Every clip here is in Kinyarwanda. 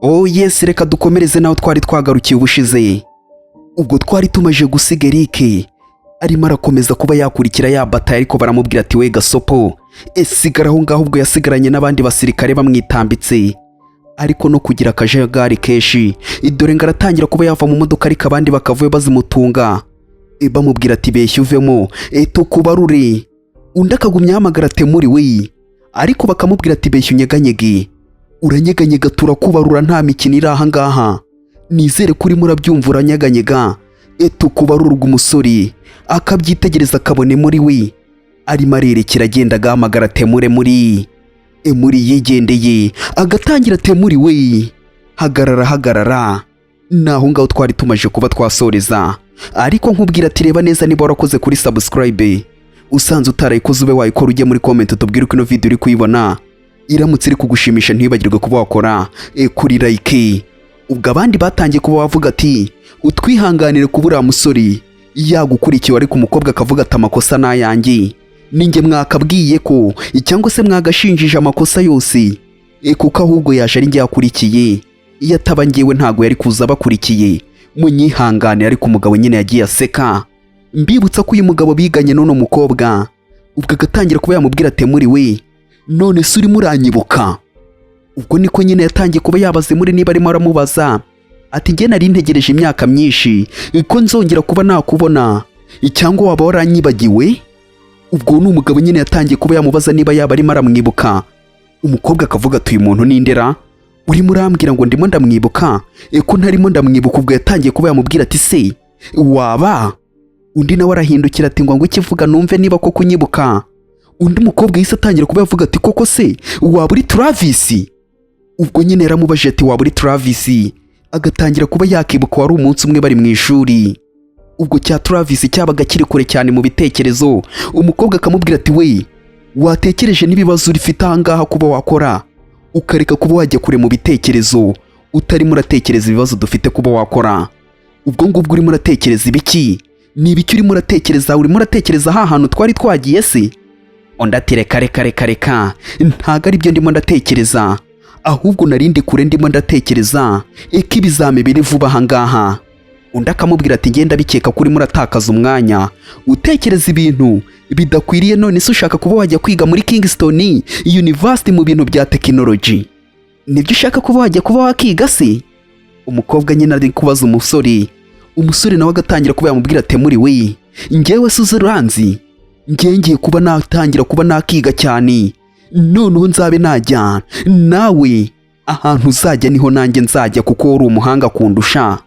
Oh yes, reka dukomereze naho twari twagarukiye ubushize. Ubwo twari tumaze gusiga Eric arimo arakomeza kuba yakurikira ya bataye, ariko baramubwira ati: "We gasopo, sigara aho ngaho." Ubwo yasigaranye n'abandi basirikare bamwitambitse, ariko no kugira akajagari kenshi. Dore ngo aratangira kuba yava mu modoka, ariko abandi bakavuye bazimutunga, bamubwira ati: "Beshya uvemo, tukubarure." Undi akagumya ahamagara Temuri we, ariko bakamubwira ati: "Beshya unyeganyege, uranyeganyega turakubarura, nta mikino iri aha ngaha. Nizere ko urimo urabyumva, uranyeganyega, tukubarurwa." Umusore akabyitegereza, akabone muri we arimo arerekera, agenda agahamagara Temure muri Emuri yigendeye, agatangira: "Temuri we, hagarara, hagarara." Naho ngaho twari tumaje kuba twasoreza, ariko nkubwira ati: "Reba neza niba warakoze kuri subscribe." Usanze utarayikoze, ube wayikora, ujye muri comment utubwire uko ino video uri kuyibona. Iramutse iri kugushimisha, ntiwibagirwe kuba wakora kuri like. Ubwo abandi batangiye kuba bavuga ati: "Utwihanganire kuba uriya musore yagukurikiwe." Ariko umukobwa akavuga ati: "Amakosa ni ayanjye, ninjye mwakabwiye ko cyangwa se mwagashinjije amakosa yose, kuko ahubwo yaje ari njye yakurikiye. Iyo ataba ngewe ntago yari kuza abakurikiye, munyihangane." Ariko umugabo nyine yagiye aseka. Mbibutsa ko uyu mugabo biganye n'uno mukobwa. Ubwo agatangira kuba yamubwira ati: "Muri we, none se urimo uranyibuka?" Ubwo niko nyine yatangiye kuba yabaze muri niba arimo aramubaza ati: "Njye nari ntegereje imyaka myinshi ko nzongera kuba nakubona, cyangwa waba waranyibagiwe?" Ubwo ni umugabo nyine yatangiye kuba yamubaza niba yaba arimo aramwibuka. Umukobwa akavuga ati: "Uyu muntu ni ndera urimo urambwira ngo ndimo ndamwibuka, ko ntarimo ndamwibuka?" Ubwo yatangiye kuba yamubwira ati: "Se waba?" Undi nawe arahindukira ati: Ngo ikivuga numve niba koko unyibuka." Undi mukobwa yahise atangira kuba yavuga ati: "Koko se waba uri Travis?" Ubwo nyine yaramubajije ati: "Waba uri Travis?" Agatangira kuba yakibuka wari umunsi umwe bari mu ishuri, ubwo cya Travis cyabaga kiri kure cyane mu bitekerezo. Umukobwa akamubwira ati: "We, watekereje n'ibibazo urifite aha ngaha kuba wakora, ukareka kuba wajya kure mu bitekerezo, utarimo uratekereza ibibazo dufite kuba wakora. Ubwo ngubwo urimo uratekereza ibiki? Ni ibiki urimo uratekereza? Urimo uratekereza ha hantu twari twagiye se?" Undi ati: "Reka, reka, reka, reka, ntabwo ari byo ndimo ndatekereza, ahubwo narindi kure, ndimo ndatekereza eko ibizami biri vuba aha ngaha." Undi akamubwira ati: "Ngenda bikeka ko urimo uratakaza umwanya utekereza ibintu bidakwiriye. None se ushaka kuba wajya kwiga muri Kingston University mu bintu bya tekinoloji? Nibyo ushaka kuba wajya kuba wakiga se?" Umukobwa nyine ari kubaza umusore. Umusore nawe agatangira kuba yamubwira ati: "Muri we, ngewe se uranzi? Ngewe ngiye kuba natangira kuba nakiga cyane, noneho nzabe najya nawe ahantu uzajya niho nanjye nzajya, kuko uri umuhanga kundusha."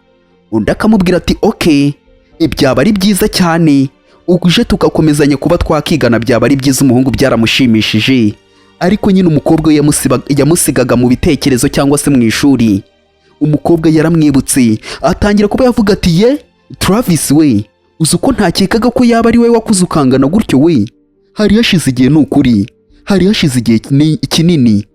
Undi akamubwira ati: "Okay, byaba ari byiza cyane uje tugakomezanya kuba twakigana, byaba ari byiza." Umuhungu byaramushimishije, ariko nyine umukobwa we yamusigaga mu bitekerezo cyangwa se mu ishuri. Umukobwa yaramwibutse, atangira kuba yavuga ati: "Ye Travis we, uzi uko ntakekaga ko yaba ari we wakuze ukangana gutyo we? Hari hashize igihe, ni ukuri hari hashize igihe kinini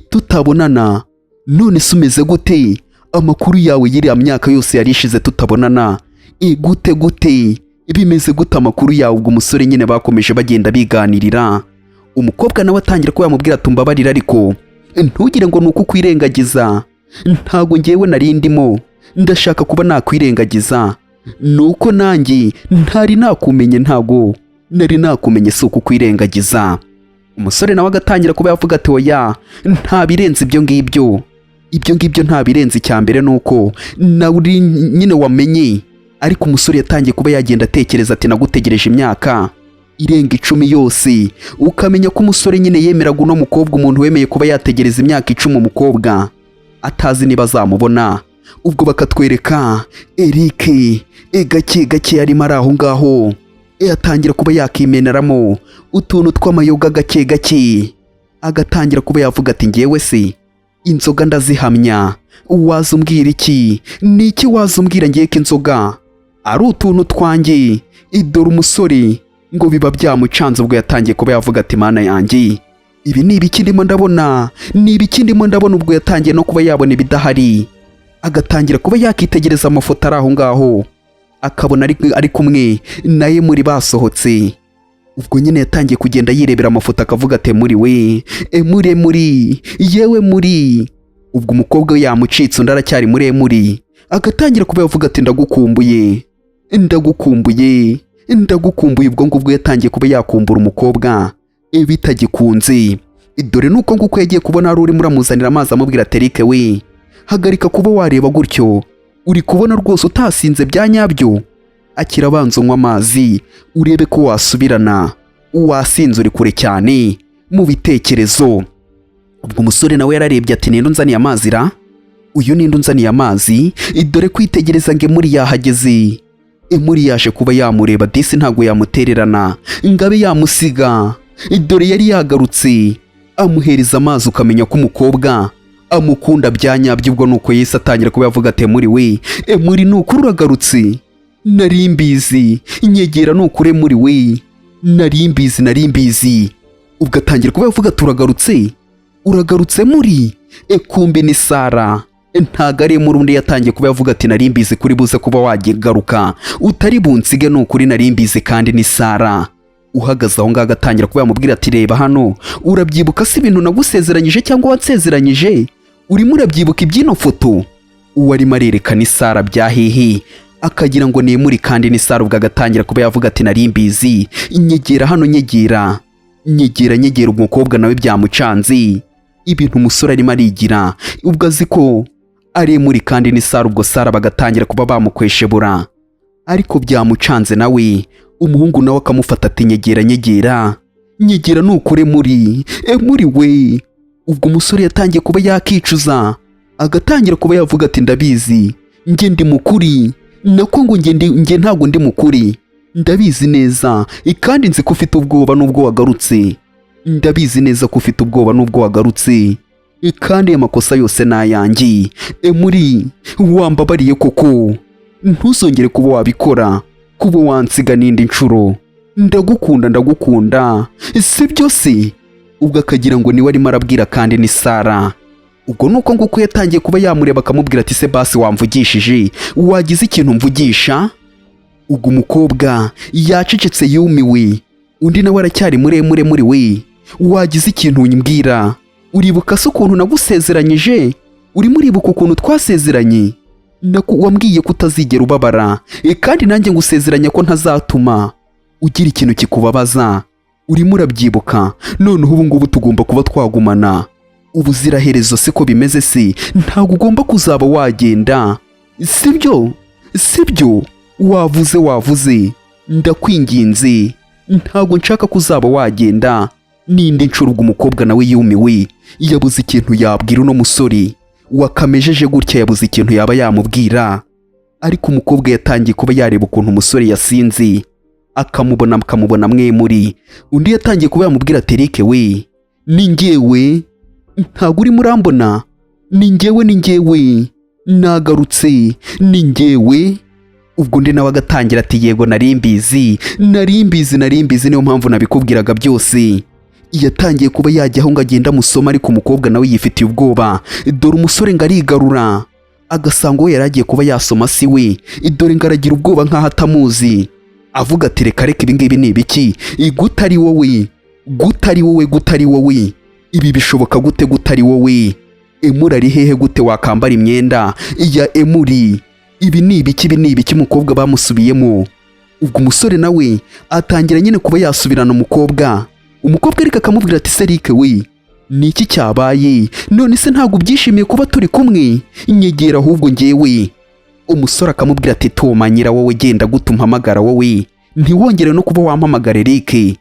tutabonana. None se umeze gute? Amakuru yawe y'iriya myaka yose yari ishize tutabonana, gute gute, bimeze gute amakuru yawe?" Ubwo umusore nyine bakomeje bagenda biganirira. Umukobwa nawe atangira kuba yamubwira ati: "Umbabarire, ariko ntugire ngo ni uko ukwirengagiza. Ntabwo ngewe nari ndimo ndashaka kuba nakwirengagiza, ni uko nanjye ntari nakumenye, ntabwo nari nakumenye, si uko ukwirengagiza." Umusore nawe agatangira kuba yavuga ati: "Oya, nta birenze ibyo ngibyo, ibyo ngibyo nta birenze. Icya mbere ni uko nawe uri nyine wamenye." Ariko umusore yatangiye kuba yagenda atekereza ati: "Nagutegereje imyaka irenga 10 yose." Ukamenya ko umusore nyine yemeraga uno mukobwa, umuntu wemeye kuba yategereza imyaka 10 umukobwa atazi niba azamubona. Ubwo bakatwereka Eric gake gake arimo ari aho ngaho, atangira kuba yakimeneramo utuntu tw'amayoga gake gake, agatangira kuba yavuga ati: "Ngewe se inzoga ndazihamya, waza umbwira iki? Ni iki waza umbwira ngiye ko inzoga ari utuntu twanjye?" Idore umusore ngo biba byamucanze. Ubwo yatangiye kuba yavuga ati: "Mana yanjye, ibi ni ibiki ndimo ndabona? Ni ibiki ndimo ndabona?" Ubwo yatangiye no kuba yabona ibidahari, agatangira kuba yakitegereza amafoto ari aho ngaho, akabona ari kumwe naye muri basohotse. Ubwo nyine yatangiye kugenda yirebera amafoto, akavuga ati: "Muri we, muri, muri, yewe muri." Ubwo umukobwa we yamucitse, undi aracyari muremure, agatangira kuba yavuga ati: "Ndagukumbuye, ndagukumbuye, ndagukumbuye." Ubwo ngubwo yatangiye kuba yakumbura umukobwa bitagikunze. Dore nuko nguko yagiye kubona hari urimo uramuzanira amazi, amubwira ati: "Eric we, hagarika kuba wareba gutyo. Uri kubona rwose utasinze bya nyabyo? Akira, abanza unywa amazi urebe ko wasubirana. Wasinze, uri kure cyane mu bitekerezo." Ubwo umusore nawe yararebye ati: "Ninde unzaniye amazi ra? Uyu ninde unzaniye amazi?" Dore kwitegereza ngo Emuri yahageze. Emuri yaje kuba yamureba, disi ntabwo yamutererana ngo abe yamusiga. Dore yari yagarutse amuhereza amazi, ukamenya ko umukobwa amukunda bya nyabyo. Ubwo nuko yahise atangira kuba yavuga ati: "Emuri we, Emuri, ni ukuri uragarutse, nari mbizi. Nyegera, ni ukuri Emuri we, nari mbizi, nari mbizi." Ubwo atangira kuba yavuga: "Turagarutse, uragarutse muri ekumbi." Ni Sara, ntago ari muri undi. Yatangiye kuba yavuga ati: "Nari mbizi kuri buze kuba wagigaruka, utari bunsige, ni ukuri nari mbizi." Kandi ni Sara uhagaze aho ngaho, agatangira kuba yamubwira ati: "Reba hano, urabyibuka si ibintu nagusezeranyije cyangwa wansezeranyije? Urimo urabyibuka iby'ino foto?" Uwo arimo arerekana isara bya hehe, akagira ngo ni kandi ni Sara. Ubwo agatangira kuba yavuga ati: "Nari mbizi, nyegera hano, nyegera, nyegera, nyegera." Umukobwa nawe byamucanze ibintu umusore arimo arigira, ubwo azi ko ari muri kandi ni Sara. Ubwo Sara bagatangira kuba bamukweshebura, ariko byamucanze nawe. Umuhungu nawe akamufata ati: "Nyegera, nyegera, nyegera, nukure muri muri we." Ubwo umusore yatangiye kuba yakicuza, agatangira kuba yavuga ati: "Ndabizi njye ndi mukuri, nako ngo njye ntabwo ndi mukuri, ndabizi neza kandi nzi ko ufite ubwoba nubwo wagarutse. Ndabizi neza ko ufite ubwoba nubwo wagarutse, kandi aya makosa yose ni ayanjye. Muri wambabariye koko, ntuzongere kuba wabikora, kuba wansiga n'indi nshuro. Ndagukunda, ndagukunda, si byo se?" Ubwo akagira ngo niwe arimo arabwira kandi ni Sara. Ubwo nuko nguko yatangiye kuba yamureba, akamubwira ati: "Se basi wamvugishije, wagize ikintu mvugisha?" Ubwo umukobwa yacecetse, yumiwe. Undi nawe aracyari muremure muri we: "Wagize ikintu umbwira? Uribuka se ukuntu nagusezeranyije? Urimo uribuka ukuntu twasezeranye? Wambwiye ko utazigera ubabara, kandi nanjye ngusezeranya ko ntazatuma ugira ikintu kikubabaza. Urimo urabyibuka? Noneho ubu ngubu tugomba kuba twagumana ubuziraherezo, siko bimeze se? Ntabwo ugomba kuzaba wagenda, sibyo? Sibyo? Wavuze, wavuze, ndakwinginze, ntabwo nshaka ko uzaba wagenda n'indi nshuro." Ubwo umukobwa nawe yumiwe, yabuze ikintu yabwira uno musore wakamejeje gutya, yabuze ikintu yaba yamubwira. Ariko umukobwa yatangiye kuba yareba ukuntu umusore yasinze, akamubona, akamubona mwe muri undi. Yatangiye kuba yamubwira ati: "Eric we, ni njyewe, ntabwo urimo urambona? Ni njyewe, ni njyewe, nagarutse, ni njyewe." Ubwo undi nawe agatangira ati: "Yego, nari mbizi, nari mbizi, nari mbizi, niyo mpamvu nabikubwiraga byose." Yatangiye kuba yajyaho ngo agende amusoma, ariko umukobwa nawe yifitiye ubwoba. Dore umusore ngo arigarura, agasanga uwo yari agiye kuba yasoma si we. Dore ngo aragira ubwoba nk'aho atamuzi, avuga ati: "Reka reka, ibi ngibi ni ibiki? Gute ari wowe? Gute ari wowe? Gute ari wowe? Ibi bishoboka gute? Gute ari wowe? Emuri ari hehe? Gute wakambara imyenda ya Emuri? Ibi ni ibiki? Ibi ni ibiki?" Umukobwa bamusubiyemo. Ubwo umusore nawe atangira nyine kuba yasubirana umukobwa. Umukobwa ariko akamubwira ati: "Se Eric we, ni iki cyabaye? None se ntabwo ubyishimiye kuba turi kumwe? Nyegera ahubwo ngewe." Umusore akamubwira ati: "Toma nyira wowe, genda gute umpamagara wowe? Ntiwongere no kuba wampamagara. Eric,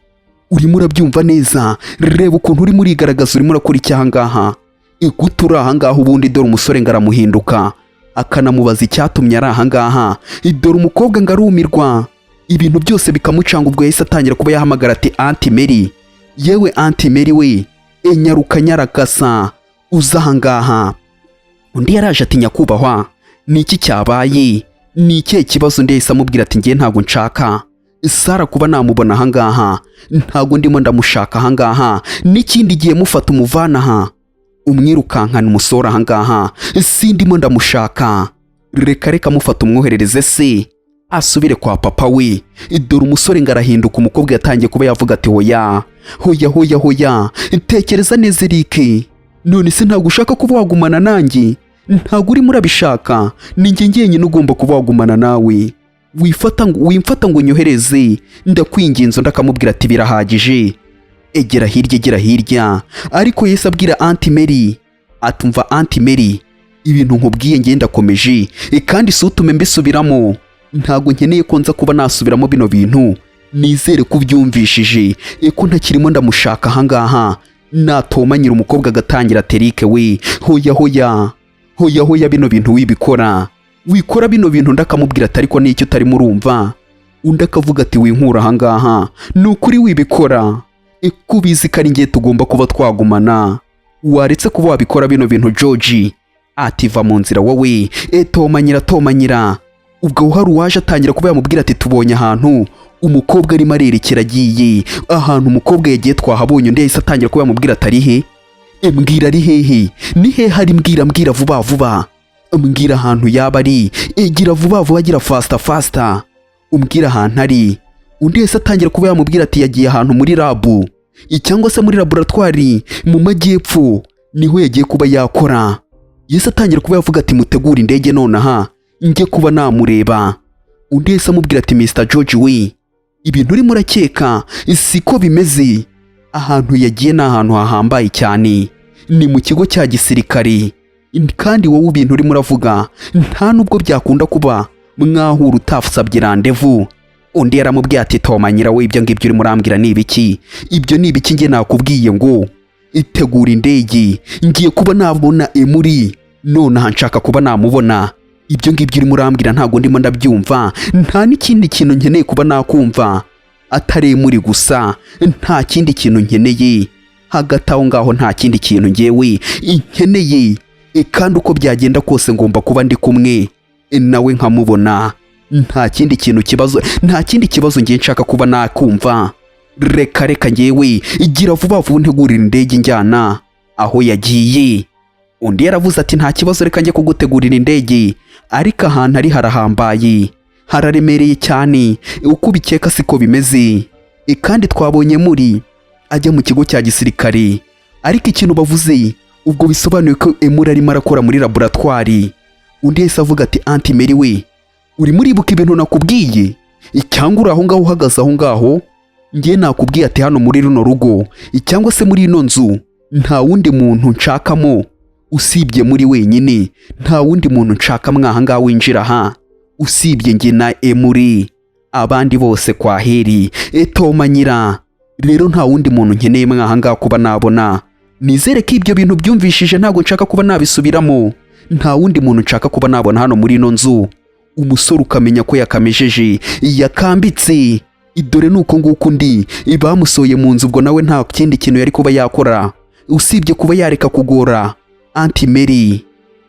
urimo urabyumva neza? Reba ukuntu urimo urigaragaza, urimo urakora icyaha ngaha. Gute uri aha ngaha ubundi?" Dore umusore ngo aramuhinduka, akanamubaza icyatumye ari aha ngaha. Dore umukobwa ngo arumirwa, ibintu byose bikamucanga. Ubwo yahise atangira kuba yahamagara ati: "Auntie Mary, yewe Auntie Mary we, enyaruka, nyarakasa uza aha ngaha." Undi yaraje ati: "Nyakubahwa, ni iki cyabaye? Ni ikihe kibazo?" Undi yahise amubwira ati: "Ngiye ntabwo nshaka Sara kuba namubona aha ngaha, ntabwo ndimo ndamushaka aha ngaha. N'ikindi gihe mufata umuvana aha, umwirukankana, umusore aha ngaha, sindimo ndamushaka. Reka reka, mufata umwoherereze se asubire kwa papa we." Dore umusore ngo arahinduka. Umukobwa yatangiye kuba yavuga ati: "Hoya, hoya, hoya, hoya, tekereza neza Eric." None se ntabwo ushaka kuba wagumana nanjye? Ntabwo urimo urabishaka? Ni njye njyenyine ugomba kuba wagumana nawe. Wifata ngo wimfata ngo unyohereze, ndakwinginze. Undi akamubwira ati: "Birahagije, egera hirya, egera hirya." Ariko Yesu abwira Auntie Mary atumva: "Auntie Mary, ibintu nkubwiye ngiye ndakomeje, kandi si utume mbisubiramo. Ntabwo nkeneye ko nza kuba nasubiramo bino bintu. Nizere ko ubyumvishije, ko ntakirimo ndamushaka ahangaha." Natomanyira umukobwa agatangira: "Terike we, hoya hoya hoya hoya, bino bintu wibikora, wikora bino bintu." Undi akamubwira ati: "Ariko n'icyo utarimo urumva?" Undi akavuga ati: "Winkura ahangaha, ni ukuri wibikora, ko ubizi ko ari ngiye tugomba kuba twagumana, waretse kuba wabikora bino bintu." George ati: "Va mu nzira wowe." Tomanyira, tomanyira. Ubwo hari uwaje atangira kuba yamubwira ati: "Tubonye ahantu umukobwa arimo arerekera, agiye ahantu umukobwa yagiye twahabonye." Undi yahise atangira kuba yamubwira ati: "Ari he? Mbwira ari hehe, ni hehe ari? Mbwira, mbwira vuba vuba, mbwira ahantu yaba ari. Gira vuba vuba, gira faster faster, umbwira ahantu ari." Undi yahise atangira kuba yamubwira ati: "Yagiye ahantu muri lab cyangwa se muri laboratwari mu majyepfo, niho yagiye kuba yakora." Yahise atangira kuba yavuga ati: "Mutegure indege nonaha njye kuba namureba." Undi yahise amubwira ati: "Mr George we, ibintu urimo urakeka siko bimeze. Ahantu yagiye ni ahantu hahambaye cyane, ni mu kigo cya gisirikare, kandi wowe ibintu urimo uravuga nta nubwo byakunda kuba mwahura utasabye rendez-vous." Undi yaramubwiye ati: "Toma nyirawe, ibyo ngibyo urimo urambwira ni ibiki? Ibyo ni ibiki? Njye nakubwiye ngo itegura indege, ngiye kuba nabona Emuri nonaha, nshaka kuba namubona. Ibyo ngibyo urimo urambwira ntabwo ndimo ndabyumva. Nta n'ikindi kintu nkeneye kuba nakumva atari Emuri gusa. Nta kindi kintu nkeneye hagati aho ngaho, nta kindi kintu ngewe nkeneye. Kandi uko byagenda kose ngomba kuba ndi kumwe nawe nkamubona. Nta kindi kintu kibazo, nta kindi kibazo ngiye nshaka kuba nakumva. Reka reka, ngewe igira vuba vuba, ntegurira indege njyana aho yagiye." Undi yaravuze ati: "Nta kibazo, reka njye kugutegurira indege, ariko ahantu ari harahambaye, hararemereye cyane. Uko ubikeka siko bimeze. Kandi twabonye muri ajya mu kigo cya gisirikare, ariko ikintu bavuze ubwo bisobanuye ko Emuri arimo arakora muri laboratwari." Undi yahise avuga ati: "Auntie Mary we, urimo uribuka ibintu nakubwiye cyangwa uri aho ngaho uhagaze aho ngaho? Ngiye nakubwiye ati hano muri runo rugo cyangwa se muri ino nzu nta wundi muntu nshakamo usibye muri wenyine. Nta wundi muntu nshaka mwaha ngaha winjira aha usibye njye na Emuri. Abandi bose kwa heri." Etoma nyira rero, nta wundi muntu nkeneye mwaha ngaha kuba nabona. Nizere ko ibyo bintu byumvishije, ntabwo nshaka kuba nabisubiramo. Nta wundi muntu nshaka kuba nabona hano muri ino nzu. Umusore ukamenya ko yakamejeje, yakambitse. Dore ni uko nguko undi bamusohoye mu nzu. Ubwo nawe nta kindi kintu yari kuba yakora usibye kuba yareka kugora Auntie Mary.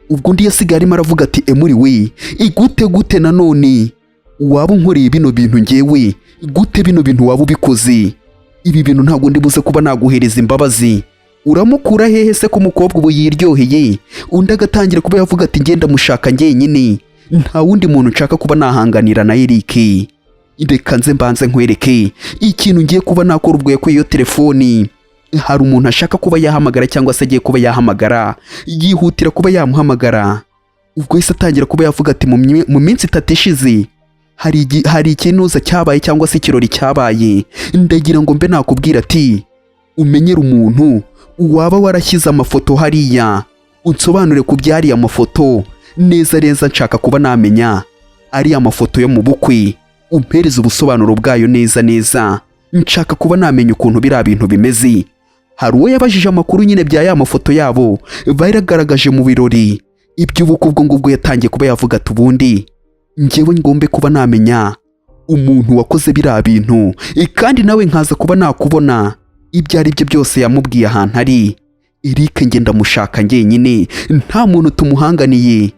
Ubwo undi yasigaye arimo aravuga ati: "Emuri we, igute gute nanone waba unkoreye bino bintu? Ngewe gute bino bintu waba ubikoze? Ibi bintu ntabwo ndi buze kuba naguhereza imbabazi. Uramukura hehe se ko umukobwa ubu yiryoheye?" Undi agatangira kuba yavuga ati: "Ngenda mushaka njyenyine, nta wundi muntu nshaka kuba nahanganira na Eric. Reka nze mbanze nkwereke ikintu ngiye kuba nakora." Ubwo yakuye iyo telefoni, hari umuntu ashaka kuba yahamagara cyangwa se agiye kuba yahamagara, yihutira kuba yamuhamagara. Ubwo yahise atangira kuba yavuga ati: "Mu minsi 3 ishize hari ikinuza cyabaye cyangwa se ikirori cyabaye. Ndagira ngo mbe nakubwira ati umenyere umuntu waba warashyize amafoto hariya, unsobanure ku byariya mafoto neza neza. Nshaka kuba namenya ariya mafoto yo mu bukwe, umpereze ubusobanuro bwayo neza neza. Nshaka kuba namenya ukuntu biriya bintu bimeze." Hari uwo yabajije amakuru nyine bya ya mafoto yabo baragaragaje mu birori iby'ubukwe. Ubwo ngubwo yatangiye kuba yavuga ati: "Ubundi njyewe ngombe kuba namenya umuntu wakoze biriya bintu, kandi nawe nkaza kuba nakubona." Ibyo ari byo byose yamubwiye ahantu ari. "Eric njye ndamushaka njyenyine, nta muntu tumuhanganiye.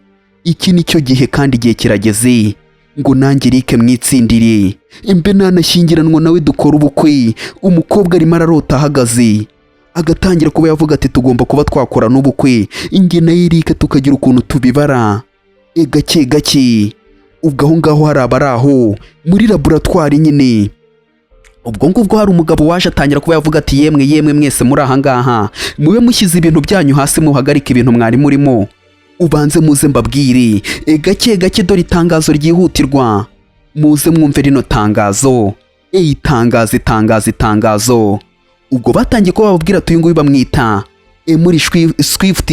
Iki ni cyo gihe kandi igihe kirageze ngo nanjye Eric mwitsindire, mbe nanashyingiranwa nawe, dukora ubukwe." Umukobwa arimo ararota ahagaze, agatangira kuba yavuga ati: "Tugomba kuba twakora n'ubukwe njye na Eric, tukagira ukuntu tubibara gake gake." Ubwo aho ngaho hari abari aho muri laboratwari nyine. Ubwo ngubwo hari umugabo waje atangira kuba yavuga ati: "Yemwe, yemwe, mwese muri aha ngaha, mube mushyize ibintu byanyu hasi, muhagarike ibintu mwari murimo, ubanze muze mbabwire gake gake. Dore itangazo ryihutirwa, muze mwumve rino tangazo." Itangazo, itangazo, itangazo. Ubwo batangiye kuba bababwira ati: "Uyu nguyu bamwita Emuri Swift,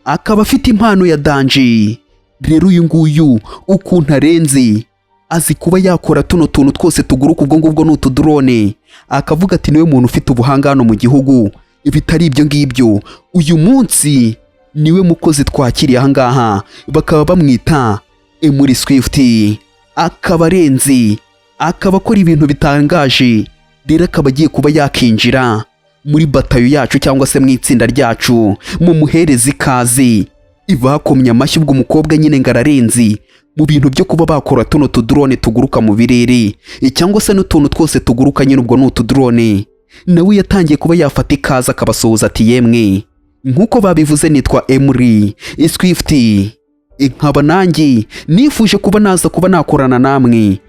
akaba afite impano ya danger. Rero uyu nguyu ukuntu arenze, azi kuba yakora tuno tuntu twose tuguruka." Ubwo ngubwo ni utudrone. Akavuga ati: "Niwe muntu ufite ubuhanga hano mu gihugu. Bitari ibyo ngibyo, uyu munsi niwe mukozi twakiriye aha ngaha, bakaba bamwita Emuri Swift, akaba arenze, akaba akora ibintu bitangaje. Rero akaba agiye kuba yakinjira muri batayo yacu cyangwa se mu itsinda ryacu, mumuhereze ikaze." Bakomye amashyi. Ubwo umukobwa nyine ngo ararenze mu bintu byo kuba bakora tuno tudrone tuguruka mu birere, cyangwa se n'utuntu twose tuguruka nyine, ubwo ni utudrone. Nawe yatangiye kuba yafata ikaze, akabasuhuza ati: "Yemwe, nk'uko babivuze, nitwa Emuri Swift, nkaba nanjye nifuje kuba naza kuba nakorana namwe.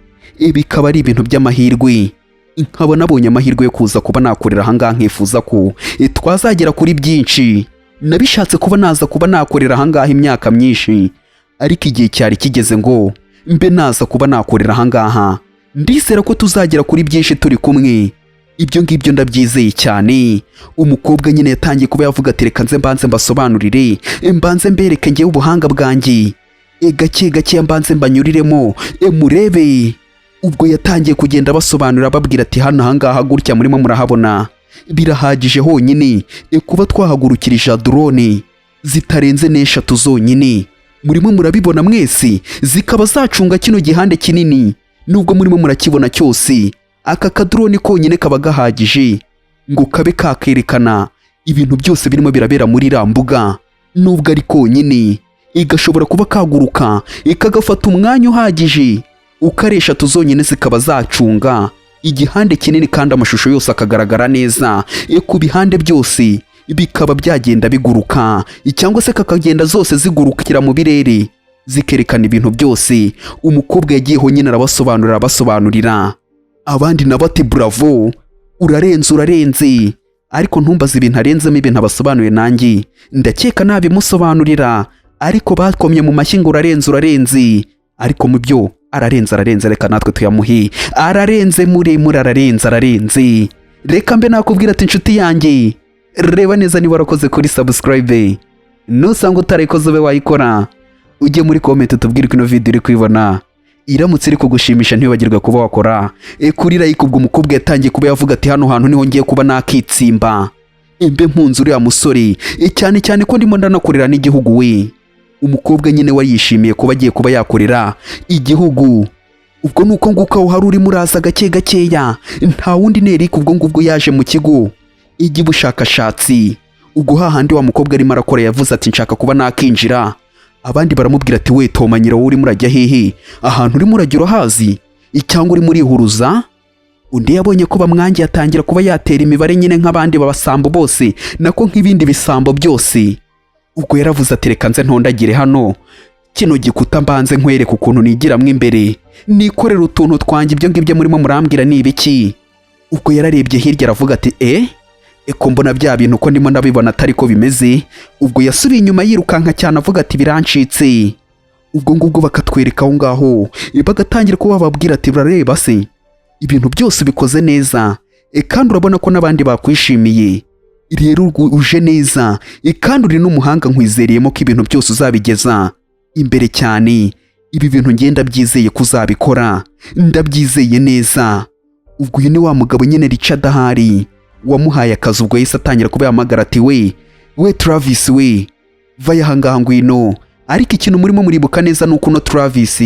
Bikaba ari ibintu by'amahirwe, nkaba nabonye amahirwe yo kuza kuba nakorera ahangaha, nkifuza ko twazagera kuri byinshi. Nabishatse kuba naza kuba nakorera ahangaha imyaka myinshi, ariko igihe cyari kigeze ngo mbe naza kuba nakorera ahangaha. Ndizera ko tuzagera kuri byinshi turi kumwe, ibyo ngibyo ndabyizeye cyane." Umukobwa nyine yatangiye kuba yavuga ati: "Reka nze mbanze mbasobanurire, mbanze mbereke ngewe ubuhanga bwanjye, gake gake mbanze mbanyuriremo, murebe." Ubwo yatangiye kugenda basobanurira, babwira ati: "Hano ahangaha gutya murimo murahabona, birahagije honyine kuba twahagurukirije drone zitarenze n'eshatu zonyine. Murimo murabibona mwese, zikaba zacunga kino gihande kinini. Nubwo murimo murakibona cyose, aka kadrone konyine kaba gahagije ngo kabe kakerekana ibintu byose birimo birabera muri iriya mbuga. Nubwo ari konyine, igashobora kuba kaguruka, ikagafata umwanya uhagije, uko ari eshatu zonyine zikaba zacunga igihande kinini, kandi amashusho yose akagaragara neza ku bihande byose, bikaba byagenda biguruka, cyangwa se kakagenda zose zigurukira mu birere, zikerekana ibintu byose." Umukobwa yagiyeho nyine arabasobanurira, abasobanurira, abandi nabo ati: "Bravo, urarenze, urarenze." Ariko ntumbaze ibintu arenzemo, ibintu abasobanuye nanjye ndakeka nabimusobanurira, ariko bakomye mu mashyi ngo urarenze, urarenze. Ariko mu byo ararenze, ararenze, reka natwe tuyamuhe. Ararenze muremure, ararenze, ararenze. Reka mbe nakubwira ati: "Inshuti yanjye, reba neza niba warakoze kuri subscribe. Nusanga utarayikoze, ube wayikora, ujye muri comment tubwire ko ino video uri kuyibona iramutse iri kugushimisha. Ntiwibagirwe kuba wakora kuri like." Ubwo umukobwa yatangiye kuba yavuga ati: "Hano hantu niho ngiye kuba nakitsimba, mbe mpunze uriya musore, cyane cyane ko ndimo ndanakorera n'igihugu we." Umukobwa nyine wari yishimiye kuba agiye kuba yakorera igihugu. Ubwo ni uko nguko aho hari urimo uraza gake gakeya, nta wundi ni Eric. Ubwo ngubwo yaje mu kigo iby'ubushakashatsi. Ubwo hahandi wa mukobwa arimo arakora, yavuze ati: "Nshaka kuba nakinjira." Abandi baramubwira ati: "We tomanyira, wowe urimo urajya hehe? Ahantu urimo urajya urahazi cyangwa urimo urihuruza?" Undi yabonye ko bamwangiye, atangira kuba yatera imibare nyine nk'abandi babasambo bose, nako nk'ibindi bisambo byose. Ubwo yaravuze ati: "Reka nze ntondagire hano kino gikuta, mbanze nkwereke ukuntu nigiramo imbere, nikorera utuntu twanjye. Ibyo ngibyo murimo murambwira ni ibiki?" Ubwo yararebye hirya, aravuga ati: "Eko mbona bya bintu ko ndimo ndabibona atari ko bimeze." Ubwo yasubiye inyuma yirukanka cyane, avuga ati: "Birancitse." Ubwo ngubwo bakatwereka aho ngaho, bagatangira kuba bababwira ati: "Urareba se, ibintu byose ubikoze neza, kandi urabona ko n'abandi bakwishimiye. Rero uje neza, kandi uri n'umuhanga, nkwizereyemo ko ibintu byose uzabigeza imbere cyane. Ibi bintu ngenda byizeye ko uzabikora, ndabyizeye neza." Ubwo uyu ni wa mugabo nyine Richard ahari wamuhaye akazi. Ubwo yahise atangira kuba yahamagara ati: "We, we Travis, we vaya ahangaha, ngwino." Ariko ikintu murimo muribuka neza ni uko uno Travis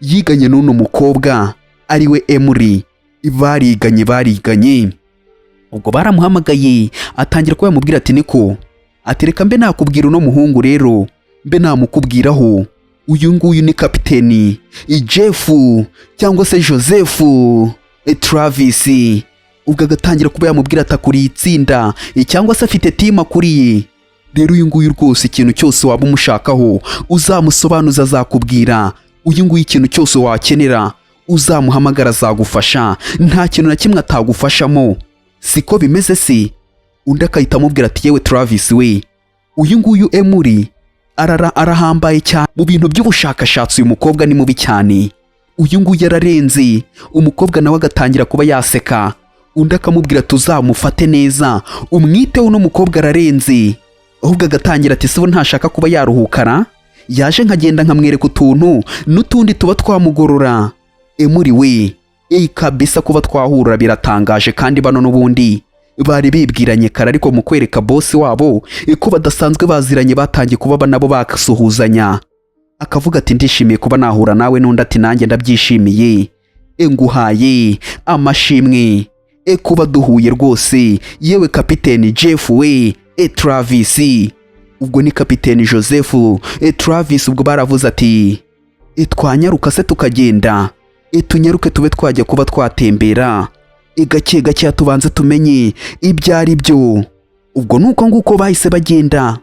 yiganye n'uno mukobwa ari we Emily, bariganye, bariganye. Ubwo baramuhamagaye, atangira kuba yamubwira ati: "Niko," ati, "reka mbe nakubwira uno muhungu rero, mbe namukubwiraho. Uyu nguyu ni kapiteni Jeff cyangwa se Joseph Travis." Ubwo agatangira kuba yamubwira ati: "Akuriye itsinda, cyangwa se afite team akuriye. Rero uyu nguyu rwose, ikintu cyose waba umushakaho uzamusobanuza azakubwira. Uyu nguyu ikintu cyose wakenera Uzamuhamagara azagufasha, nta kintu na kimwe atagufashamo, siko bimeze se?" Undi akahita amubwira ati: "Yewe Travis we, uyu nguyu Emuri arara arahambaye cyane mu bintu by'ubushakashatsi. Uyu mukobwa ni mubi cyane, uyu nguyu ararenze." Umukobwa nawe agatangira kuba yaseka. Undi akamubwira: "Tuzamufate neza, umwiteho, uno mukobwa ararenze." Ahubwo agatangira ati: "Sibo ntashaka kuba yaruhukara, yaje nkagenda nkamwereka utuntu n'utundi tuba twamugorora." Emuri we, eyi kabisa, kuba twahura biratangaje. Kandi bano n'ubundi bari bibwiranye kare, ariko mu kwereka bosi wabo ko badasanzwe baziranye, batangiye kuba nabo basuhuzanya. Akavuga ati: "Ndishimiye kuba nahura nawe." N'undi ati: "Nanjye ndabyishimiye, nguhaye amashimwe kuba duhuye rwose. Yewe kapiteni Jeff we, Travis." Ubwo ni kapiteni Joseph Travis. Ubwo baravuze ati: "Twanyaruka se tukagenda, tunyaruke tube twajya kuba twatembera gake gake, tubanze tumenye ibyo ari byo." Ubwo ni uko nguko bahise bagenda,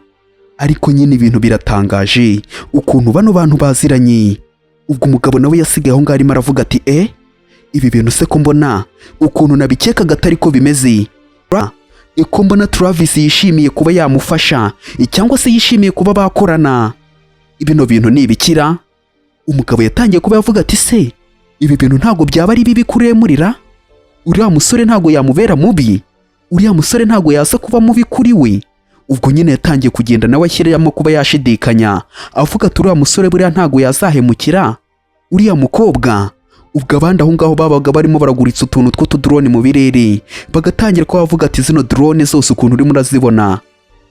ariko nyine ibintu biratangaje ukuntu bano bantu baziranye. Ubwo umugabo nawe yasigaye aho ngaho arimo aravuga ati: Ibi bintu se ko mbona ukuntu nabikekaga atari ko bimeze? Ko mbona Travis yishimiye kuba yamufasha, cyangwa se yishimiye kuba bakorana, bino bintu ni ibikira?" Umugabo yatangiye kuba yavuga ati: "Se ibi bintu ntabwo byaba ari bibi kuremurira? Uriya musore ntabwo yamubera mubi? Uriya musore ntabwo yaza kuba mubi kuri we?" Ubwo nyine yatangiye kugenda nawe ashyiramo kuba yashidikanya, avuga ati: "Uriya musore buriya ntabwo yazahemukira uriya mukobwa?" Ubwo abandi aho ngaho babaga barimo baraguritsa utuntu tw'utudrone mu birere, bagatangira kuba bavuga ati: "Zino drone zose ukuntu urimo urazibona,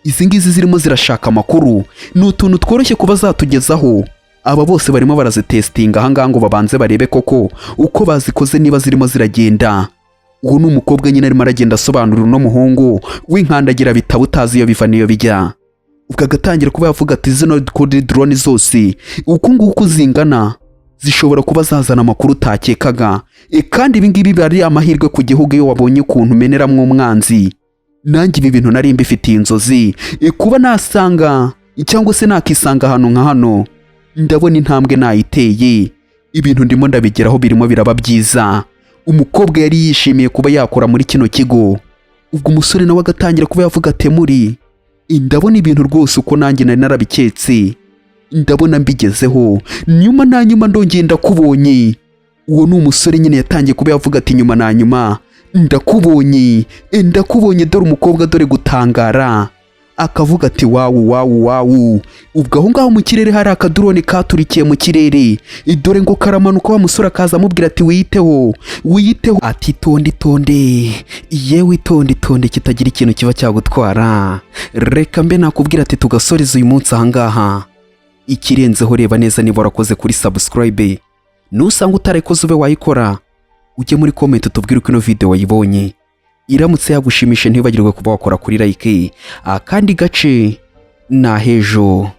izi ngizi zirimo zirashaka amakuru, ni utuntu tworoshye kuba zatugezaho. Aba bose barimo barazitesitinga ahangaha ngo babanze barebe koko uko bazikoze niba zirimo ziragenda." Uwo ni umukobwa nyine arimo aragenda asobanurira uno muhungu w'inkandagira bitabo, utazi iyo biva n'iyo bijya. Ubwo agatangira kuba yavuga ati: "Zino kuri drone zose uku nguku zingana zishobora kuba zazana amakuru utakekaga. Kandi ibi ngibi biba ari amahirwe ku gihugu iyo wabonye ukuntu umeneramo umwanzi. Nanjye ibi bintu nari mbifitiye inzozi, kuba nasanga cyangwa se nakisanga ahantu nka hano. Ndabona intambwe nayiteye, ibintu ndimo ndabigeraho, birimo biraba byiza." Umukobwa yari yishimiye kuba yakora muri kino kigo. Ubwo umusore nawe agatangira kuba yavuga ati: "Muri ndabona ibintu rwose uko nanjye nari narabiketse, ndabona mbigezeho. Nyuma na nyuma ndongeye ndakubonye." Uwo ni umusore nyine yatangiye kuba yavuga ati: "Nyuma na nyuma ndakubonye, ndakubonye." Dore umukobwa, dore gutangara, akavuga ati: "Wow, wow, wow." Ubwo aho ngaho mu kirere hari akadrone katurikiye mu kirere, dore ngo karamanuka. Wa musore akaza amubwira ati: "Wiyiteho, wiyiteho." Ati: "Itonde, itonde, yewe itonde, itonde, kitagira ikintu kiba cyagutwara." Reka mbe nakubwira ati tugasoreza uyu munsi ahangaha. Ikirenzeho, reba neza niba warakoze kuri subscribe. Nusanga utarayikoze, ube wayikora, ujye muri comment utubwire uko ino video wayibonye. Iramutse yagushimisha, ntibagirwe kuba wakora kuri like. Akandi gace ni ahejo.